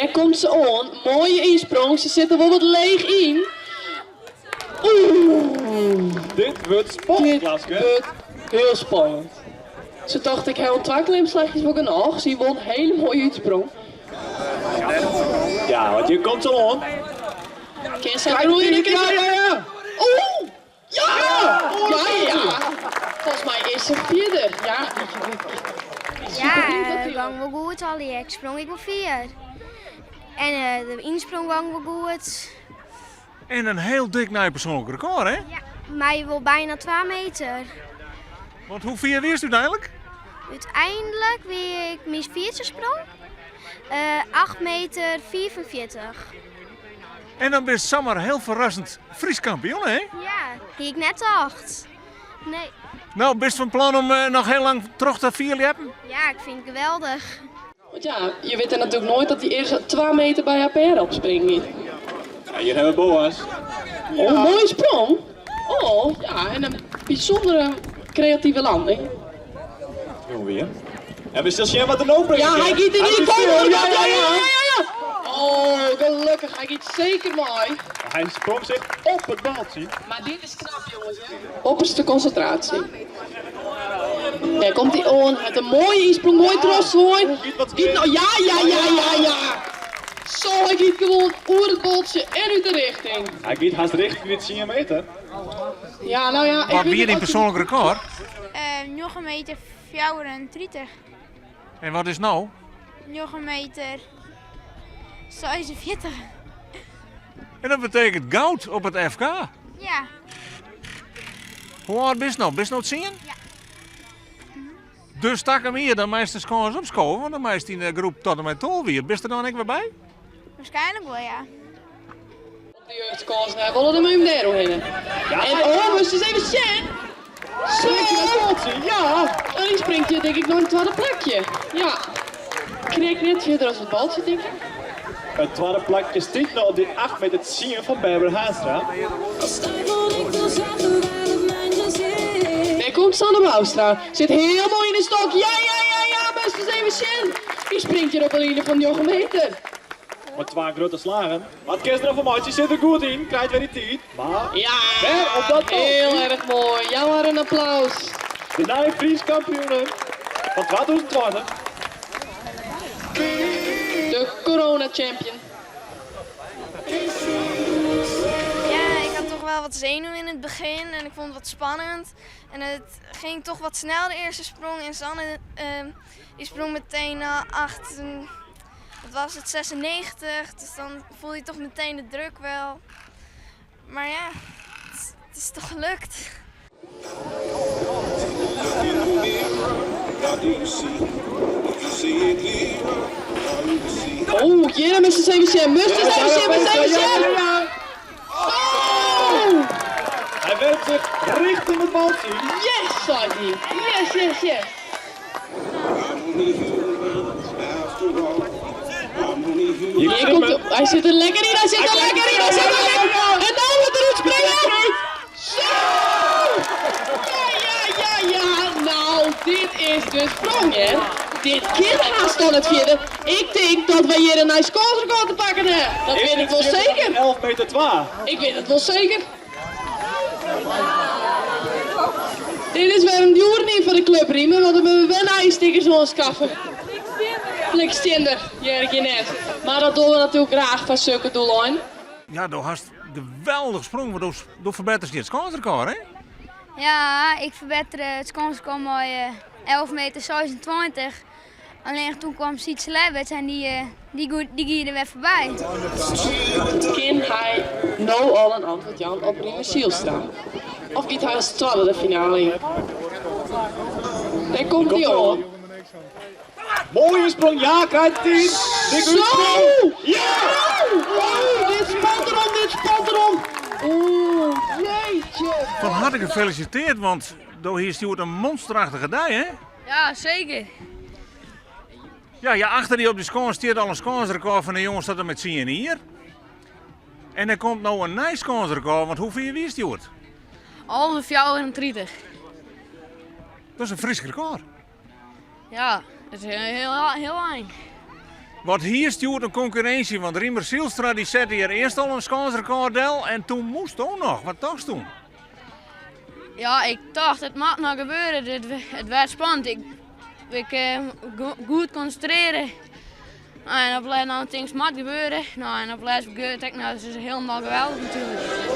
Dêr komt se oan. Moaie ynsprong. Se sit der wol wat leech yn. Oeh. Dit wurdt spannend, Dit Klaske. wurdt hiel spannend. Se tocht ik ha oan twa klimslachjes wol genôch. Se hie wol in hiele moaie útsprong. Ja, want hjir komt se oan. Kin sy roeie? Ja, ja, ja. Oeh! Ja! Ja, ja. Folgens my is se fierder. Ja. Ja, it gong wol goed allegear. Ik sprong ek wol fier. En de ynsprong gong wol goed. En in hiel dik nij persoanlik rekôr, hè? Ja, mei wol byna 2 meter. Want hoe fier wiest úteinlik? Uteinlik wie ik myn fierste sprong 8 meter 45. En dan bist samar hiel ferrassend Frysk kampioen, hè? Ja, hie ik net tocht. Nee. No, bist fan plan om noch hiel lang troch te fierljeppen? Ja, ik fyn it geweldich. Want ja, je witte natuerlik noait dat dy earst 2 meter by har pêr opspringen giet. Ja, hjir hawwe we Boas. Oh, moaie sprong. Oh, ja, en in bysûndere kreative landing. Jong wie. En we sille sjen wat er no bringt. Ja, hy giet yn Hy dy zit kant. stil. Ja, ja, ja, ja, ja. Oh, gelokkich, hy giet seker mei. Hy sprong sich op it baltsje. Mar dit is knap, jonges, hè. Opperste konsintraasje. Dêr komt hy oan. Hy hat in moaie ynsprong, moai trochswaaid. Giet no, ja, ja, ja, ja, ja. Zo, hy giet gewoan oer it baltsje en út de richting. Hy giet hast richting de 10 meter. Ja, no ja, ik Wat wit wie net dyn oft je- persoanlik rekôr? 9 meter 34. En wat is no? 9 meter 46. En dat betekent goud op it FK? Ja. Hoe âld bist no? Bist no 10? Ja. Dus takom jier, dan meist de skâns opskowe, want dan meist yn de groep tot en mei 12 jier. Bist der dan ek wer by? Waarskynlik wol, ja. Op de jeugdskâns en wolle de mum dêr oerhinne. En oh, moast ris even sjen. Zo! Ja! En dy springt hjir tink ik nei in twadde plakje. Ja. Krekt net fierder as it baltsje, tink ik. It twadde plakje stiet no op dy 8 meter 10 fan Berber Haanstra. Dêr komt Sanne Bouwstra. Sit hiel moai yn de stok. Ja, ja, ja, ja, moast ris even sjen. Dy springt hjir op in line fan 9 meter. Mei twa grutte slagen. Wat kinst der noch fan meitsje? Sit der goed yn, krijt wer dy tiid. Mar Ja, wer op dat heel baltsje. erg moai. Jou har in applaus. De nije Frysk kampioene fan 2020. De corona champion. Ja, ik had toch wel wat zenuwen in het begin en ik vond het wat spannend. En het ging toch wat snel de eerste sprong en Sanne die sprong meteen 8, wat was het, 96. Dus dan voel je toch meteen de druk wel. Maar ja, het is toch gelukt. Oh, hjir moast ris even sjen, moast ris even sjen, moast even sjen. Oh! Hy werpt sich richting it baltsje. Yes, seit hy. Yes, yes, yes. Hier Hier komt de, hy sit der lekker yn, hy sit der lekker yn, hy sit der lekker yn. En no wurdt er útspringen. Zo! Ja, ja, ja, ja. Nou, dit is de sprong, hè. Dit kin hast dan net fierder. Ik tink dat wy hjir in nij skânsrekôr te pakken ha. Dat wit ik wol seker. 11 meter 2. Ik wit it wol seker. Dit is wer in djoer nien foar de klup, Riemer, want dan moatte we wer nije stickers oanskaffe. Blikstinder, hear ik hjir net. Mar dat dogge we natuerlik graach foar sokke doeleinen. Ja, do hast geweldich sprong, want do, do ferbetterst it skânsrekôr, hè? Ja, ik ferbettere it skânsrekôr mei 11 meter 26. Allinnich toen kwam Sietse Leyberts en dy, dy, dy gie der wer foarby. Kin hy no al in antwurd jaan op Riemer Zijlstra? Of giet hy as twadde de finale yn? Dêr komt hy oan. Moaie sprong, ja, krijt de tiid. Dik Zo! útsprong. Ja! Oeh, dit spant erom, dit spant erom. Oeh, jeetje. Fan harte gefelisiteerd, want do hiest hjoed in monsterachtige dei, hè? Ja, seker. Ja, ja, achter dy op de skâns stiet al in skânsrekôr fan de jonges tot en mei 10 jier. En der komt no in nij skânsrekôr, want hoe fier wiest hjoed? 11,34. Dat is in Frysk rekôr. Ja, dat is heel, heel ein. Wat hiest hjoed in konkurrinsje, want Riemer Zylstra dy sette hjir earst al in skânsrekôr del en toen moast do noch. Wat tochtst toen? Ja, ik tocht it moat noch gebeure. It waard spannend. Ik goed konsintrearje. En op lêst dan tinkst moat gebeure. No, en op lêst gebeurt it ek. No, dat is hielendal geweldich natuerlik.